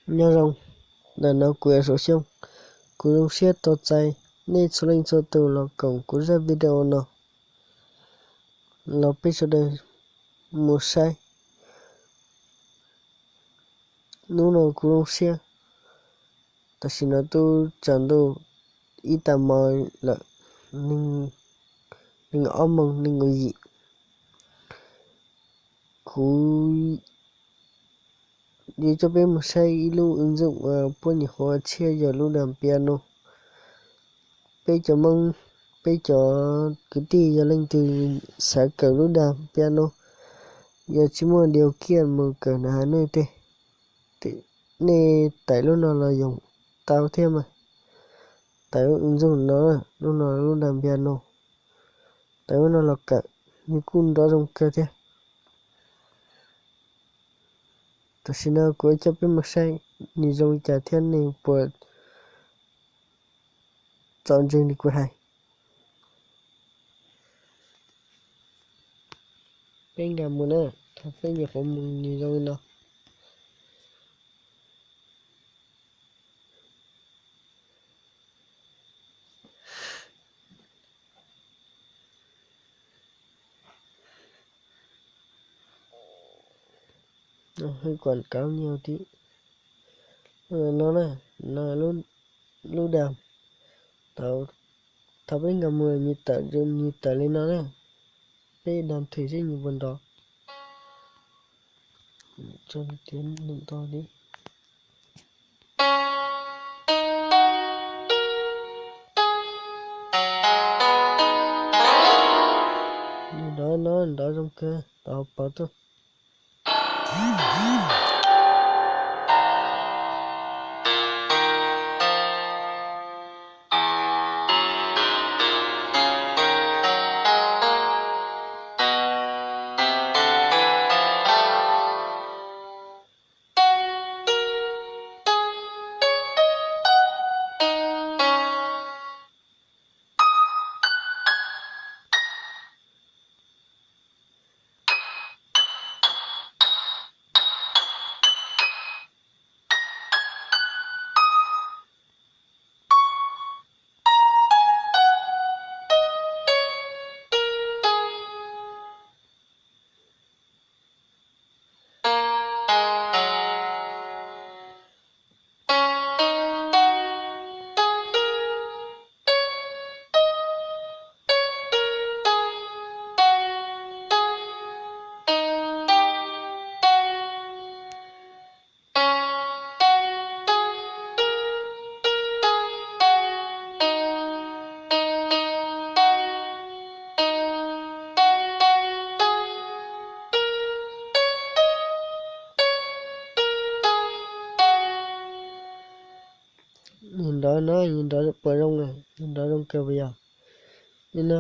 Nyob zoo, ntawm no kuv yog Suav Xyooj. Kuv zoo siab tau txais nej txhua leej txhua tus los koom kuv zaj video no, los peb sawv daws mus saib. Hnub no kuv zoo siab, tam sim no twb tsaus ntuj ib tag hmo lawm, nees nkaum ob moos nees nkaum yim. Kuv yuav coj peb mus saib ib lub wb ntxooj uas puab nyuam qhuav tshiab yog lub das piano. Peb cov Hmoob, peb cov kwv tij yog leej twg xav kawm lub das piano, yog tsis muaj điều kiện mus kawm na ha nej tej, nej tải lub no los yoom tau thiab mas. Tải lub wb ntxooj no, lub no lub das piano, tải lub no los kawm, nws kuj nrov zoo kawg thiab. Tam sim no kuv coj peb mus saib nws zoo li cas thiab nws puas txaus ntseeg li kuv hais. Peb nkag mus na, thaum peb nyuam qhuav mus nws zoo li no. Hơi quảng cáo nhiều tí. No na, no lub das. Thaum peb nkag mus nws tawm, nws tawm li no na. Peb das thwm seb nws puas nrov. Tso tias nws nrov li. Nws nrov no nrov zoo kawg, tau pov tuaj. Nws nrov no, nws nrov puas zoo, nws nrov zoo kawg puas yog? Li no,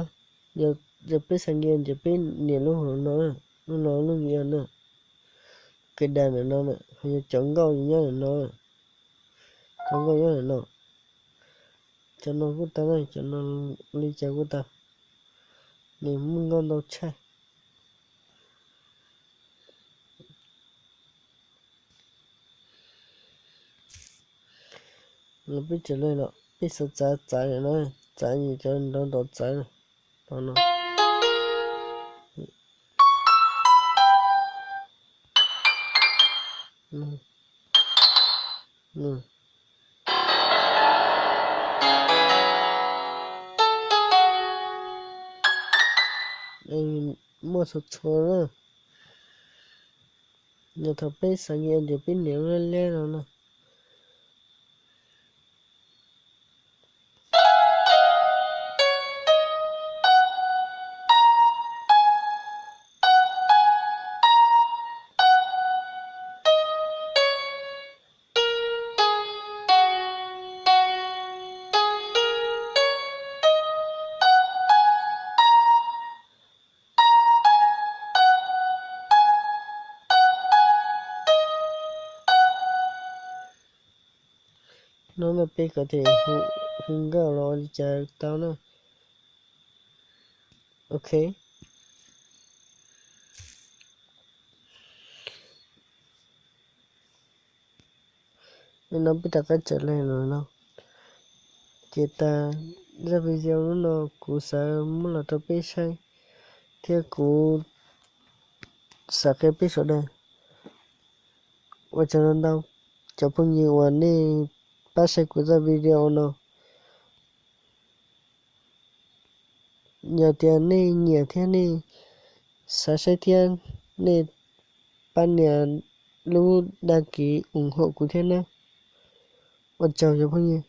yog peb xav nkias ces peb nias lub hauv no, lub no lub nkias na. Kws das ntawm no na, ho yog cov nkauj nyob ntawm no, cov nkauj nyob ntawm no. Cov no kuj tau na, cov no li cas kuj tau. Nws muaj nkauj ntau tshaj. Los peb tseem los peb xav txav txav no, txav cov nrov nrov txav no. Muaj txhua txhua na. Yog thaum peb xav nkias ces peb nias lub leb no na. No mas peb kom tias hu nkauj los ua li cas tau na. Ok. Li no peb rov qab txawm le lus no. Ces tas zaj video lub no kuv xav muab los rau peb saib thiab kuv xav qhia peb sawv daws. Ua tsaug ntau ntau cov phooj ywg uas nej pab saib kuv zaj video no. Yog tias nej nyiam thiab nej xav saib thiab, nej pab nias lub đăng ký ủng hộ kuv thiab nawb. Ua tsaug cov phooj ywg.